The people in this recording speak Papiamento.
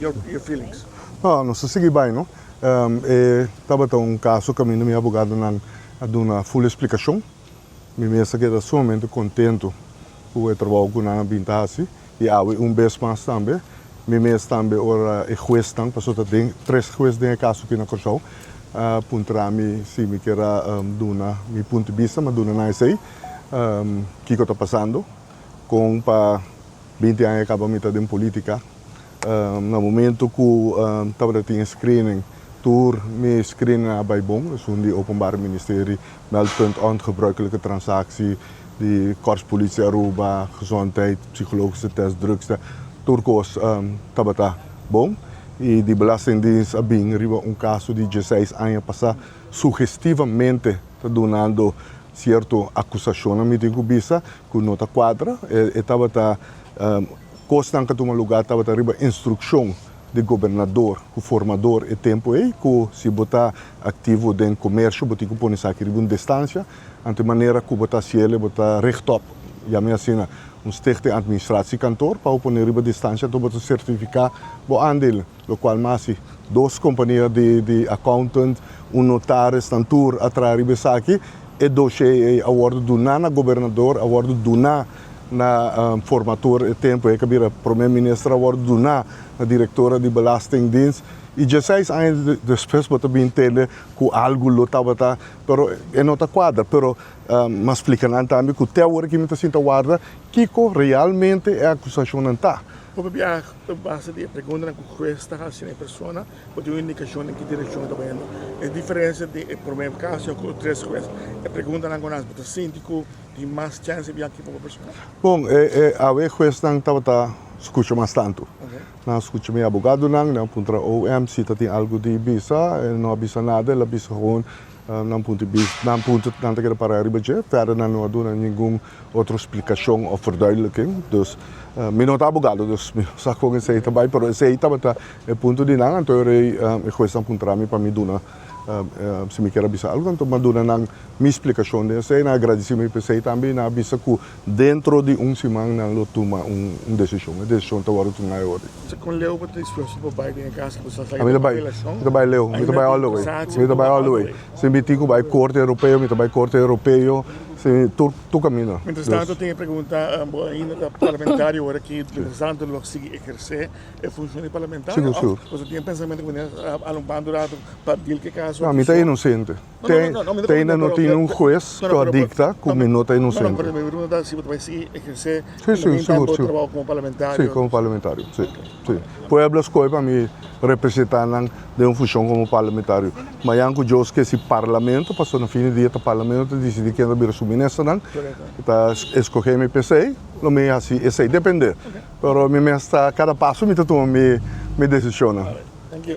Your feelings? No, nos ta sigui bai no. E tabata un kaso kaminda mi abogadonan a duna ful esplikashon. Mi mes a keda sumamente kontentu ku e trabou ku nan a bin ta hasi i awe un bes mas tambe mi mes tambe ora e huesnan, pasobra ta den tres hues den e kaso aki na Kòrsou, a puntra mi si mi kier a duna mi punto di bista, mi a duna nan esei, kiko ta pasando, kon pa 20 aña kaba mi ta den politika. Na momento ku tabata tin e screening, tur mi screening a bai bon, esun di Openbaar Ministerie, Meldpunt Ongebruikelijke Transactie, di Korps Politie Aruba, Gezondheid, Psychologische Test, Drugstest, tur kos tabata bon. I di Belastingdienst a bin riba un kaso di dieseis aña pasá sugestivamente ta dunando sierto akusashonnan, mi tin ku bisa, ku no ta kuadra. E tabata Kosnan ku a tuma lugá tabata riba instrukshon di gobernador ku formador e tempu ei, ku si bo ta aktivo den komersio bo tin ku pone esaki riba un distansia, anto e manera ku bo ta hasiel bo ta rechtop, yam'e asina, un stichting administratiekantoor pa bo pone riba distansia anto bo ta sertifiká bo aandelen, lokual mi a hasi. Dos kompania di accountant, un notaris, nan tur a traha riba esaki. E doshé ei a wòrdu duná na gobernador, a wòrdu duná na formator e tempu ei ku a bira promé minister, a wòrdu duná na direktora di belastingdienst i dieseis aña despues bo ta bin tende ku algu lo tabata, pero e no ta kuadra. Pero mi a splika nan tambe ku te awor aki mi ta sinta warda kiko realmente e akusashonnan ta. Hopi biaha a base di e preguntanan ku hues ta hasi na e persona bo tin un indikashon den ki direkshon e ta bayendo. E diferensia di e promé kaso ku tres hues, e preguntanan ku nan hasi bo ta sinti ku tin mas chèns di biaha ki poko persona? Bon, e awe huesnan tabata skucha mas tantu. Nan a skucha mi abogadonan, nan a puntra OM si ta tin algu di bisa, e no a bisa nada, el a bisa gewoon nan punto di bista, nan punto nan ta keda para riba dje, verder nan no a duna ningun otro splikashon òf verduidelijking. Dus mi no ta abogado, dus mi no sa kon esei ta bai, pero esei tabata e punto di nan, anto e rei e huesnan puntra mi pa mi duna si mi kier a bisa algu, anto mi a duna nan mi splikashon den esei, nan a gradisí mi pa esei tambe i nan a bisa ku dentro di un siman nan lo tuma un desishon, e desishon ta wòrdu tumá e ora. Kon leu bo ta dispuesto pa bai den e kas ku bo sa Mi ta bai, mi ta bai leu, mi ta bai all the way, mi ta bai all the way. Si mi tin ku bai korte europeo, mi ta bai korte europeo, si tur tur kaminda. Mientras tanto tin e pregunta, bo ainda ta parlamentario ora aki, mientras tanto lo sigui ehersé e funshon di parlamentario Sigur, sigur. òf boso tin e pensamentu ku meneer a lo banda un ratu pa deal ku e kaso No, aki mi ta so? inosente. No, no, no, no, mi ta Te ainda pregunta no pero tin un hues no, ku no, a pero dikta ku no, mi no ta no, no, inosente. pero mi pregunta ta si bo ta bai sigui ehersé Sí, en sí, lo meantime sigur, bo sigur. trabou komo Sí, parlamentario. komo parlamentario, sí, sí. Pueblo a skohe pa mi representá nan den un funshon komo parlamentario. Mañan ku Dios ke si parlamento, pasobra na fin di dia ta parlamento ta disidí ken ta bira su ministernan, ta eskohé mi p'esei, lo mi hasi esei, depende. Pero mi mes ta, kada paso mi ta tuma mi desishonnan. Thank you.